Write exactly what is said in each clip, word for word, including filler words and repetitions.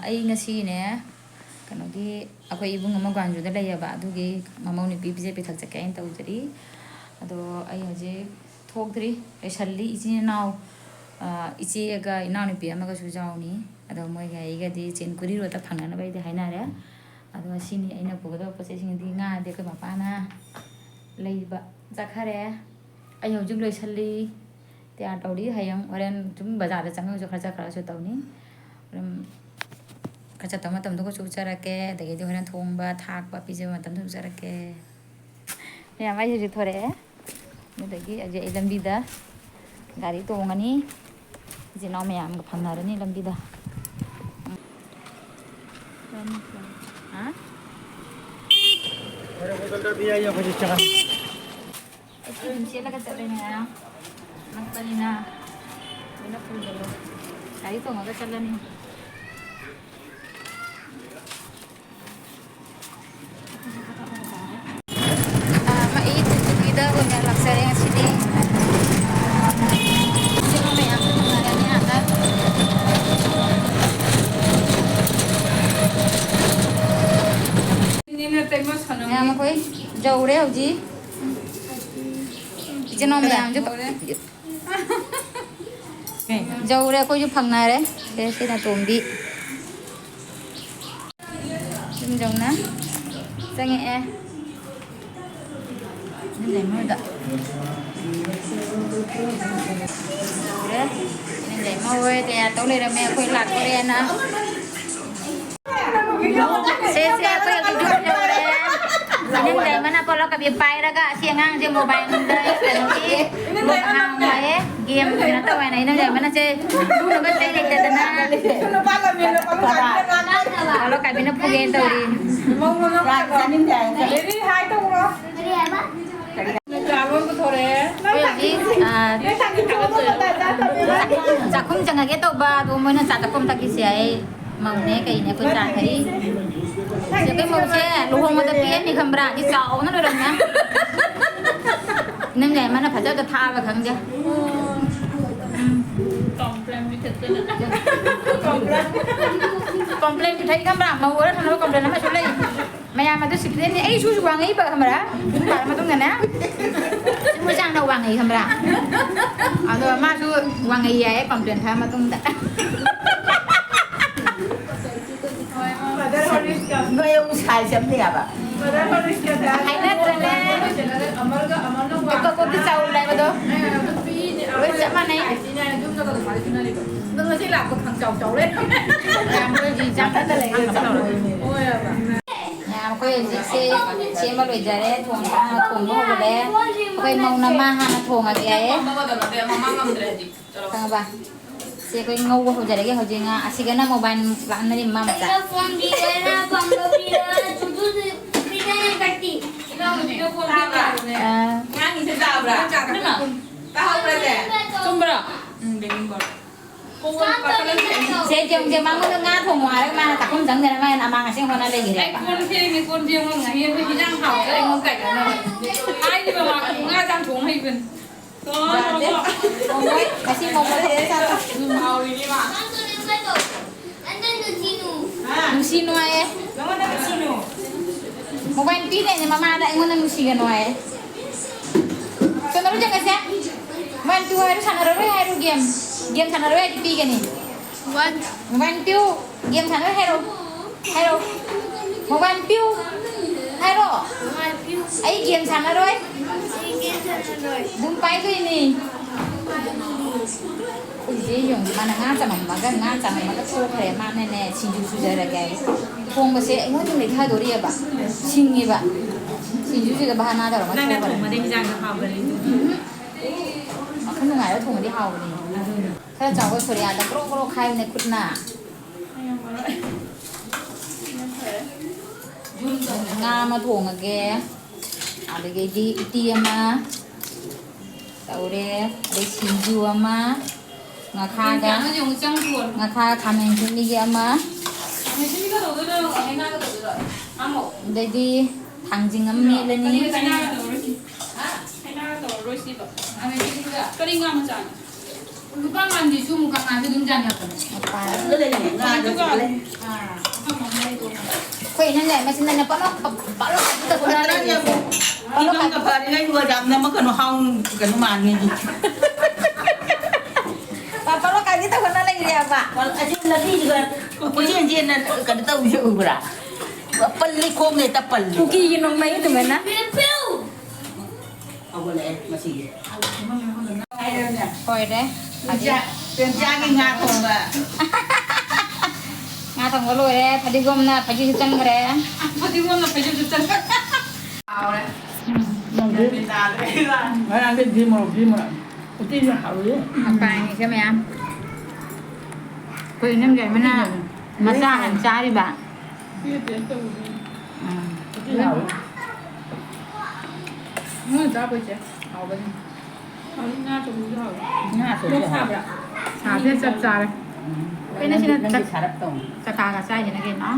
ꯑꯩ ꯉꯁꯤꯅꯦ, ꯀꯩꯅꯣꯒꯤ, ꯑꯩꯈꯣꯏ ꯏꯕꯨꯡ ꯑꯃ ꯒ꯭ꯋꯥꯟꯖꯨꯗ ꯂꯩꯌꯦꯕ, ꯑꯗꯨꯒꯤ ꯃꯃꯧ ꯅꯨꯄꯤ ꯄꯤꯖ ꯄꯤꯊꯛ ꯆꯠꯀꯦ ꯍꯥꯏꯅ ꯇꯧꯖꯔꯤ꯫ ꯑꯗꯣ ꯑꯩ ꯍꯧꯖꯤꯛ ꯊꯣꯛꯇ꯭ꯔꯤ, ꯂꯣꯏꯁꯜꯂꯤ꯫ ꯏꯆꯤꯟ ꯏꯅꯥꯎ, ꯑ, ꯏꯆꯦꯒ ꯏꯅꯥꯎꯅꯨꯄꯤ ꯑꯃꯒꯁꯨ ꯌꯥꯎꯅꯤ꯫ ꯑꯗꯣ ꯃꯣꯏꯒ ꯑꯩꯒꯗꯤ ꯆꯤꯟ ꯀꯨꯔꯤ ꯔꯣꯠꯇ ꯐꯪꯅꯅꯕ ꯑꯩꯗꯤ ꯍꯥꯏꯅꯔꯦ꯫ ꯑꯗꯣ ꯁꯤꯅꯤ ꯑꯩꯅ ꯄꯨꯒꯗꯕ ꯄꯣꯠ ꯆꯩꯁꯤꯡꯗꯤ: ꯉꯥꯗꯤ ꯑꯩꯈꯣꯏ ꯃꯄꯥꯅ ꯂꯩꯕ ꯆꯠꯈꯔꯦ꯫ ꯑꯩ ꯍꯧꯖꯤꯛ ꯂꯣꯏꯁꯜꯂꯤ, ꯇꯌꯥꯔ ꯇꯧꯔꯤ꯫ ꯍꯌꯦꯡ ꯍꯣꯔꯦꯟ ꯁꯨꯝ ꯕꯖꯥꯔꯗ ꯆꯪꯉꯒꯁꯨ ꯈꯔ ꯆꯠꯈ꯭ꯔꯒꯁꯨ ꯇꯧꯅꯤ꯫ ꯑꯗꯨꯝ ꯈꯔ ꯆꯠꯇꯕ ꯃꯇꯝꯗꯨꯒꯁꯨ ꯎꯠꯆꯔꯛꯀꯦ, ꯑꯗꯒꯤꯗꯤ ꯍꯣꯔꯦꯟ ꯊꯣꯡꯕ ꯊꯥꯛꯄ ꯄꯤꯖꯕ ꯃꯇꯝꯗꯁꯨ ꯎꯠꯆꯔꯛꯀꯦ꯫ ꯃꯌꯥꯝ ꯑꯩ ꯍꯧꯖꯤꯛ ꯊꯣꯔꯛꯑꯦ꯫ ꯑꯗꯨꯗꯒꯤ ꯍꯧꯖꯤꯛ ꯑꯩ ꯂꯝꯕꯤꯗ ꯒꯥꯔꯤ ꯇꯣꯡꯉꯅꯤ꯫ ꯏꯆꯤꯟ ꯏꯅꯥꯎ ꯃꯌꯥꯝꯒ ꯐꯝꯅꯔꯅꯤ ꯂꯝꯕꯤꯗ꯫ ꯎꯝ꯫ ꯍꯥ? ꯑꯩ ꯐꯤ ꯑꯗꯨꯝ ꯁꯦꯠꯂꯒ ꯆꯠꯂꯦꯅꯦ ꯉꯔꯥꯡ꯫ ꯅꯛꯄꯅꯤꯅ ꯂꯣꯏꯅ ꯄꯨꯗꯕ꯫ ꯒꯥꯔꯤ ꯇꯣꯡꯉꯒ ꯆꯠꯂꯅꯤ꯫ ꯑꯥ, ꯑꯩ ꯇꯨꯇꯨꯗꯤꯗ ꯑꯣꯏꯅ ꯂꯥꯛꯆꯔꯦ ꯉꯁꯤꯗꯤ꯫ ꯁꯤꯕꯨ ꯃꯌꯥꯝꯁꯨ ꯊꯨꯡꯅꯔꯅꯤ ꯑꯥꯗ꯫ ꯃꯌꯥꯝ ꯑꯩꯈꯣꯏ ꯌꯧꯔꯦ ꯍꯧꯖꯤꯛ꯫ ꯏꯆꯤꯟ ꯏꯅꯥꯎ ꯃꯌꯥꯝꯁꯨ ꯌꯧꯔꯦ꯫ ꯌꯧꯔꯦ, ꯑꯩꯈꯣꯏꯁꯨ ꯐꯪꯅꯔꯦ꯫ ꯁꯦ, ꯁꯤꯅ ꯇꯣꯝꯕꯤ꯫ ꯌꯨꯝ ꯌꯧꯅ ꯆꯪꯉꯛꯑꯦ꯫ ꯏꯅꯝ ꯂꯩꯃ ꯍꯣꯏꯗ꯫ ꯌꯧꯔꯦ꯫ ꯏꯅꯝ ꯂꯩꯃ ꯍꯣꯏ ꯇꯌꯥꯔ ꯇꯧ ꯂꯩꯔꯝꯃꯦ, ꯑꯩꯈꯣꯏ ꯂꯥꯛꯇꯣꯔꯦꯅ꯫ ꯁꯦ, ꯁꯦ, ꯑꯩꯈꯣꯏ ꯍꯧꯖꯤꯛ ꯌꯨꯝ ꯌꯧꯔꯦ꯫ ꯏꯅꯝ ꯂꯩꯃꯅ ꯄꯣꯂꯛꯀꯕꯤ ꯄꯥꯏꯔꯒ ꯑꯁꯤ ꯑꯉꯥꯡꯁꯦ ꯃꯣꯕꯥꯏꯜꯗ ꯀꯩꯅꯣꯒꯤ ꯍꯥꯡꯉꯦ, ꯒꯦꯝ ꯀꯩꯅꯣ ꯇꯧꯋꯦꯅ ꯏꯅꯝ ꯂꯩꯃꯅ ꯁꯦ ꯐꯨꯅꯕ ꯆꯩ ꯂꯩꯇꯗꯅ꯫ ꯄꯣꯂꯛꯀꯕꯤꯅ ꯐꯨꯒꯦ ꯇꯧꯔꯤ꯫ ꯆꯥꯅꯤꯡꯗꯦ ꯍꯥꯏ꯫ ꯀꯔꯤ ꯍꯥꯏꯕ? ꯀꯔꯤ? ꯆꯥ ꯂꯣꯟ ꯄꯨꯊꯣꯔꯛꯑꯦ꯫ ꯑꯩꯈꯣꯏ ꯍꯧꯖꯤꯛ, ꯑ, ꯆꯥꯛꯈꯨꯝ ꯆꯪꯉꯒꯦ ꯇꯧꯕ, ꯑꯗꯣ ꯃꯣꯏꯅ ꯆꯥ ꯊꯛꯐꯝ ꯊꯛꯈꯤꯁꯦ ꯍꯥꯏ꯫ ꯃꯧꯅꯦ ꯀꯩꯅꯦ ꯑꯩꯈꯣꯏ ꯆꯥ ꯊꯛꯏ꯫ ꯁꯤ ꯑꯩꯈꯣꯏ ꯃꯧꯁꯦ ꯂꯨꯍꯣꯡꯕꯗ ꯄꯤꯔꯅꯤ ꯈꯪꯕ꯭ꯔꯥ? ꯁꯤ ꯆꯥꯎꯕꯅ ꯂꯣꯏꯔꯝꯃꯦ꯫ ꯅꯪꯅꯦ ꯃꯥꯅ ꯐꯖꯕꯗ ꯊꯥꯕ ꯈꯪꯗꯦ꯫ Complain ꯄꯤꯊꯛꯇꯅ꯫ Complain ꯄꯤꯊꯛꯏ ꯈꯪꯕ꯭ꯔꯥ? ꯃꯧ ꯑꯣꯏꯔ ꯊꯝꯅꯕ complain ꯑꯃꯁꯨ ꯂꯩ꯫ ꯃꯌꯥꯝ ꯑꯗꯨ ꯁꯤꯐꯤꯂꯤꯟꯅꯤ꯫ ꯑꯩ ꯁꯨꯁꯨ ꯋꯥꯡꯉꯛꯏꯕ ꯈꯪꯕ꯭ꯔꯥ? ꯌꯨꯝ ꯄꯥꯜꯂ ꯃꯇꯨꯡꯗꯅꯦ꯫ ꯁꯤ ꯃꯣꯏ ꯆꯥꯡꯅ ꯋꯥꯡꯉꯛꯏ ꯈꯪꯕ꯭ꯔꯥ? ꯑꯗꯣ ꯃꯥꯁꯨ ꯋꯥꯡꯉꯛꯏ ꯍꯥꯏꯌꯦ complain ꯊꯥꯔ ꯃꯇꯨꯡꯗ꯫ ꯅꯣꯏ ꯑꯍꯨꯝ size ꯑꯝꯇ ꯌꯥꯕ꯫ ꯍꯥꯏꯅꯗ꯭ꯔꯅꯦ? ꯑꯃꯒ ꯑꯃꯅ ꯋꯥꯡ-, ꯑꯦꯀꯣ ꯀꯣꯛꯇꯤ ꯆꯥꯎ ꯂꯩꯕꯗꯣ꯫ ꯂꯣꯏ ꯆꯞ ꯃꯥꯟꯅꯩ꯫ ꯑꯗꯣ ꯉꯁꯤ ꯂꯥꯛꯄ ꯈꯪꯆꯥꯎ ꯆꯥꯎ ꯂꯩꯔꯝꯃꯦ꯫ ꯃꯌꯥꯝ ꯑꯩꯈꯣꯏ ꯍꯧꯖꯤꯛ ꯆꯥꯛ ꯀꯟꯅ ꯂꯩꯔꯦ꯫ ꯍꯣꯏ ꯍꯥꯏꯕ꯫ ꯃꯌꯥꯝ ꯑꯩꯈꯣꯏ ꯍꯧꯖꯤꯛꯁꯦ ꯁꯦꯝꯕ ꯂꯣꯏꯖꯔꯦ꯫ ꯊꯣꯡ-, ꯊꯣꯡꯕ ꯍꯧꯒꯠꯂꯦ꯫ ꯑꯩꯈꯣꯏ ꯃꯧꯅ ꯃꯥ ꯍꯥꯟꯅ ꯊꯣꯡꯉꯒꯦ ꯍꯥꯏꯌꯦ꯫ ꯈꯪꯉꯕ? ꯁꯦ ꯑꯩꯈꯣꯏ ꯉꯧꯕ ꯍꯧꯖꯔꯒꯦ ꯍꯧꯖꯤꯛ ꯉꯥ꯫ ꯑꯁꯤꯒꯅ mobile ꯂꯥꯛꯍꯟꯕꯅꯤ ꯃꯃꯥ ꯃꯆꯥ꯫ ꯐꯣꯟꯒꯤ ꯑꯣꯏꯅ ꯐꯪꯕ ꯄꯤꯔ ꯆꯨꯗꯨ ꯄꯤꯖꯔꯦ ꯀꯠꯇꯤ꯫ ꯑꯥ꯫ ꯉꯥꯡꯉꯤꯁꯦ ꯇꯥꯕ꯭ꯔꯥ? ꯇꯥꯍꯧꯕ꯭ꯔꯁꯦ? ꯆꯨꯝꯕ꯭ꯔꯣ? ꯎꯝ, baking powder꯫ ꯁꯦ ꯖꯦꯝ ꯖꯦꯝ ꯃꯉꯣꯟꯗ ꯉꯥ ꯊꯣꯡꯉꯣ ꯍꯥꯏꯔꯒ ꯃꯥꯅ ꯆꯥꯛꯈꯨꯝ ꯆꯪꯗꯅ ꯃꯥꯅ ꯑꯃꯥꯡ ꯑꯁꯦꯡ ꯍꯣꯠꯅ ꯂꯩꯈꯤꯔꯦ꯫ ꯑꯩ ꯀꯣꯟ ꯐꯦꯡꯉꯦ, ꯀꯣꯟ ꯐꯦꯡꯉꯣ ꯉꯥꯏꯍꯥꯛ ꯑꯩꯈꯣꯏ ꯍꯤꯟꯖꯥꯡ ꯍꯥꯎꯕꯗ ꯑꯩꯉꯣꯟꯗ ꯀꯩꯗꯧꯅꯕ? ꯍꯥꯏꯔꯤꯕ ꯃꯥ ꯉꯥ ꯆꯥꯝ ꯊꯣꯡ ꯍꯩꯕꯅꯤ꯫ ꯌꯥꯗꯦ꯫ ꯃꯣꯃꯣꯏ, ꯉꯁꯤ ꯃꯣꯃꯣ ꯊꯣꯡꯕ ꯆꯥꯔꯣ꯫ ꯎꯝ, ꯍꯥꯎꯔꯤꯅꯤ ꯃꯥ꯫ ꯅꯨꯡꯁꯤ ꯅꯨꯡꯉꯥꯏꯌꯦ꯫ ꯅꯉꯣꯟꯗ ꯅꯨꯡꯁꯤꯅꯨ꯫ Mobile ꯄꯤꯗꯣꯏꯅꯦ ꯃꯃꯥꯗ, ꯑꯩꯉꯣꯟꯗ ꯅꯨꯡꯁꯤꯒꯅꯨ ꯍꯥꯏꯌꯦ꯫ ꯀꯩꯅꯣ ꯆꯪꯉꯁꯦ꯫ Mobile ꯄꯤꯌꯨ ꯍꯥꯏꯔꯣ, ꯁꯥꯟꯅꯔꯔꯣꯏ ꯍꯥꯏꯔꯣ game? Game ꯁꯥꯟꯅꯔꯣꯏ ꯍꯥꯏꯗꯤ ꯄꯤꯒꯅꯤ꯫ What? Mobile ꯄꯤꯌꯨ꯫ Game ꯁꯥꯟꯅꯔꯣꯏ ꯍꯥꯏꯔꯣ꯫ ꯍꯥꯏꯔꯣ꯫ Mobile ꯄꯤꯌꯨ꯫ ꯍꯥꯏꯔꯣ꯫ Mobile ꯄꯤꯌꯨ꯫ ꯑꯩ game ꯁꯥꯟꯅꯔꯣꯏ꯫ ꯑꯩ game ꯁꯥꯟꯅꯔꯣꯏ꯫ ꯑꯗꯨꯝ ꯄꯥꯏꯗꯣꯏꯅꯤ꯫ ꯑꯩꯈꯣꯏ ꯏꯆꯦ ꯌꯦꯡꯉꯨ, ꯃꯥꯅ ꯉꯥ ꯆꯥꯃꯝꯃꯒ, ꯉꯥ ꯆꯥꯃꯝꯃꯒ ꯊꯣꯛꯈ꯭ꯔꯦ꯫ ꯃꯥꯅꯅꯦ ꯁꯤꯡꯖꯨ ꯁꯨꯖꯔꯒꯦ ꯍꯥꯏꯌꯦ꯫ ꯊꯣꯡꯕꯁꯦ ꯑꯩꯉꯣꯟꯗ ꯂꯩꯊꯗꯣꯔꯤꯑꯕ꯫ ꯁꯤꯡꯉꯤꯕ꯫ ꯁꯤꯡꯖꯨꯁꯤꯗ ꯕꯍꯥꯅꯥ ꯇꯧꯔꯒ ꯅꯪꯅ ꯊꯣꯡꯈ꯭ꯔꯦ꯫ ꯊꯣꯡꯕꯗ ꯍꯤꯟꯖꯥꯡꯗꯣ ꯍꯥꯎꯕꯅꯤ꯫ ꯎꯝ꯫ ꯋꯥꯈꯜ ꯅꯨꯡꯉꯥꯏꯔ ꯊꯣꯡꯉꯗꯤ ꯍꯥꯎꯕꯅꯦ꯫ ꯑꯗꯨꯅꯤ꯫ ꯈꯔ ꯆꯥꯎꯕ ꯁꯣꯔꯤꯌꯥꯗ ꯒ꯭ꯔꯣ ꯒ꯭ꯔꯣ ꯈꯥꯏꯕꯅꯦ ꯈꯨꯠꯅ꯫ ꯉꯥ ꯑꯃ ꯊꯣꯡꯉꯒꯦ꯫ ꯑꯗꯒꯤꯗꯤ ꯎꯇꯤ ꯑꯃ ꯇꯧꯔꯦ꯫ ꯑꯗꯩ ꯁꯤꯡꯖꯨ ꯑꯃ, ꯉꯥꯈꯥꯒ, ꯉꯥꯈꯥꯒ ꯈꯥꯃꯦꯟ ꯑꯁꯤꯟꯕꯤꯒꯤ ꯑꯃ꯫ ꯑꯗꯩꯗꯤ ꯊꯥꯡꯖꯤꯡ ꯑꯃ ꯃꯦꯠꯂꯅꯤ꯫ ꯀꯔꯤ ꯉꯥ ꯃꯆꯥꯅꯣ? ꯅꯨꯄꯥ ꯃꯥꯟꯕꯤꯁꯨ ꯑꯃꯨꯛ ꯀꯪꯉꯥꯁꯨ ꯑꯗꯨꯝ ꯆꯥꯅꯕꯅꯦ꯫ ꯃꯄꯥꯟ꯫ ꯑꯗꯨꯒ ꯂꯩꯔꯤꯅꯦ, ꯉꯥꯗꯨ ꯑꯗꯨꯒ ꯂꯩ꯫ ꯑꯥ, ꯑꯐꯪꯕ ꯑꯃ ꯂꯩꯗꯣ꯫ ꯑꯩꯈꯣꯏ ꯏꯅꯝꯃ ꯃꯆꯤꯟ ꯃꯅꯥꯎ ꯄꯥꯛꯂꯣ-, ꯄꯥꯛꯂꯣ ꯀꯥꯕꯤꯗ ꯍꯣꯠꯅ ꯂꯩꯔꯤꯁꯦ꯫ ꯄꯥꯛꯂꯣ ꯀꯥꯕꯤ-, ꯏꯀꯪꯒ ꯐꯔꯤꯉꯩꯗꯨꯒ ꯌꯥꯝ ꯅꯝꯃꯛꯀꯅꯨ, ꯍꯥꯎ ꯀꯩꯅꯣ ꯃꯥꯟꯅꯤ꯫ ꯄꯥꯛꯂꯣ ꯀꯥꯕꯤꯗ ꯍꯣꯠꯅ ꯂꯩꯔꯦꯕ꯫ ꯑꯁꯤ ꯂꯝꯕꯤꯁꯤꯒ ꯀꯣꯏꯆꯦꯟ ꯆꯦꯟꯅ ꯀꯩꯅꯣ ꯇꯧꯕꯁꯦ ꯎꯕ꯭ꯔꯥ? ꯄꯜꯂꯤ, ꯈꯣꯡꯅ ꯍꯦꯛꯇ ꯄꯜꯂꯤ꯫ ꯀꯨꯀꯤꯒꯤ ꯅꯣꯡꯃꯩ ꯑꯗꯨꯃꯥꯏꯅ꯫ ꯍꯧꯒꯠꯂꯛꯑꯦ ꯉꯁꯤꯒꯤ꯫ ꯍꯣꯏꯔꯦ꯫ ꯄꯦꯝꯆꯥ-, ꯄꯦꯝꯆꯥꯒꯤ ꯉꯥ ꯊꯣꯡꯕ꯫ ꯉꯥ ꯊꯣꯡꯕ ꯂꯣꯏꯔꯦ꯫ ꯐꯗꯤꯒꯣꯝꯅ ꯐꯩꯖꯨꯞꯁꯨ ꯆꯟꯈ꯭ꯔꯦ꯫ ꯐꯗꯤꯒꯣꯝꯅ ꯐꯩꯖꯨꯞꯁꯨ ꯆꯟꯈ꯭ꯔꯦ꯫ ꯍꯥꯎꯔꯦ꯫ ꯅꯪꯗꯤ? ꯒ꯭ꯌꯥꯟ ꯃꯦꯟ ꯇꯥꯗ꯭ꯔꯦ꯫ ꯉꯔꯥꯡꯗꯤ ꯃꯣꯔꯣꯛ, ꯃꯣꯔꯣꯛ꯫ ꯎꯇꯤꯁꯨ ꯍꯥꯎꯋꯤ꯫ ꯃꯄꯥꯟꯒꯤꯁꯦ ꯃꯌꯥꯝ꯫ ꯑꯩꯈꯣꯏ ꯏꯅꯝꯒꯤ ꯑꯃꯅ ꯃꯆꯥ ꯍꯥꯟꯅ ꯆꯥꯔꯤꯕ꯫ ꯁꯤ ꯇꯦꯁ ꯇꯧꯕꯗꯤ ꯎꯝ꯫ ꯎꯇꯤ ꯍꯥꯎꯋꯤ꯫ ꯃꯣꯏ ꯆꯥꯕꯩꯁꯦ ꯍꯥꯎꯕꯅꯤ꯫ ꯍꯥꯎꯋꯤ, ꯉꯥ ꯊꯣꯡꯕꯁꯨ ꯍꯥꯎꯋꯤ꯫ ꯉꯥ ꯊꯣꯡꯕꯁꯨ ꯃꯣꯔꯣꯛ ꯍꯥꯎꯋꯤ꯫ ꯁꯥꯕ꯭ꯔꯥ? ꯁꯥꯕꯁꯦ ꯆꯞ ꯆꯥꯔꯦ꯫ ꯎꯝ꯫ ꯑꯩꯈꯣꯏꯅ ꯁꯤꯗ ꯅꯪꯗꯤ ꯆꯥꯛ-, ꯁꯥꯔꯞ ꯇꯧꯅꯤ꯫ ꯆꯀꯥꯒ ꯆꯥꯏꯁꯤꯅ ꯀꯩꯅꯣ?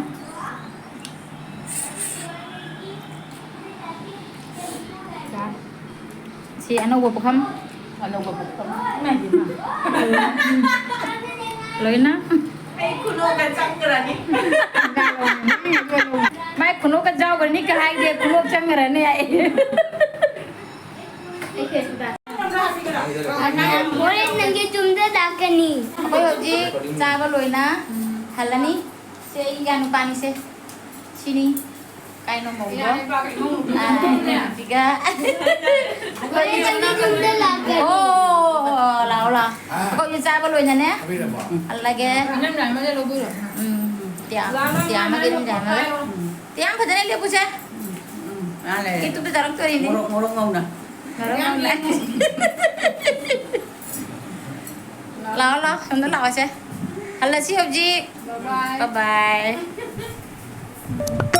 ꯁꯤ ꯑꯅꯧꯕ ꯄꯨꯈꯝ꯫ ꯑꯅꯧꯕ ꯄꯨꯈꯝ꯫ ꯂꯣꯏꯅ꯫ ꯑꯩ ꯈꯨꯅꯣꯛꯀ ꯆꯪꯈ꯭ꯔꯅꯤ꯫ ꯃꯥꯏ ꯈꯨꯅꯣꯛꯀ ꯆꯥꯎꯈ꯭ꯔꯅꯤ ꯀ ꯍꯥꯏꯗꯦ, ꯈꯨꯅꯣꯛ ꯆꯪꯈ꯭ꯔꯅꯤ ꯑꯩ꯫ ꯍꯣꯔꯦꯟ ꯅꯪꯒꯤ ꯌꯨꯝꯗ ꯂꯥꯛꯀꯅꯤ꯫ ꯑꯩꯈꯣꯏ ꯍꯧꯖꯤꯛ ꯆꯥꯕ ꯂꯣꯏꯅ ꯍꯜꯂꯅꯤ꯫ ꯁꯦ, ꯑꯩ ꯏꯆꯥ ꯅꯨꯄꯥꯅꯤꯁꯦ꯫ ꯁꯤꯅꯤ꯫ ꯀꯥꯏꯅꯣ ꯃꯧꯗꯣ? ꯑꯥ, ꯁꯤꯒ꯫ ꯑꯩꯈꯣꯏ ꯅꯪꯒꯤ ꯌꯨꯝꯗ ꯂꯥꯛꯀꯦ꯫ ꯑꯣ, ꯂꯥꯛꯑꯣ, ꯂꯥꯛꯑꯣ꯫ ꯑꯩꯈꯣꯏꯁꯨ ꯆꯥꯕ ꯂꯣꯏꯅꯅꯦ꯫ ꯍꯜꯂꯒꯦ꯫ ꯎꯝ, ꯇꯤꯌꯥ-, ꯇꯤꯌꯥ ꯑꯃꯒꯤ ꯏꯔꯨꯝꯖꯥ ꯑꯃꯒ꯫ ꯇꯤꯌꯥ ꯐꯖꯅ ꯂꯦꯞꯄꯨꯁꯦ꯫ ꯃꯥ ꯂꯩꯔꯦ꯫ ꯌꯨꯇ꯭ꯌꯨꯕꯇ ꯊꯥꯒꯠꯇꯣꯔꯤꯅꯤ꯫ ꯃꯣꯔꯣꯛ, ꯃꯣꯔꯣꯛ ꯉꯧꯅ꯫ ꯃꯣꯔꯣꯛ ꯉꯧꯅ꯫ ꯂꯥꯛꯑꯣ, ꯂꯥꯛꯑꯣ, ꯁꯣꯝꯗ ꯂꯥꯛꯑꯣꯁꯦ꯫ ꯍꯜꯂꯁꯤ ꯍꯧꯖꯤꯛ꯫ Bye bye꯫ Bye bye꯫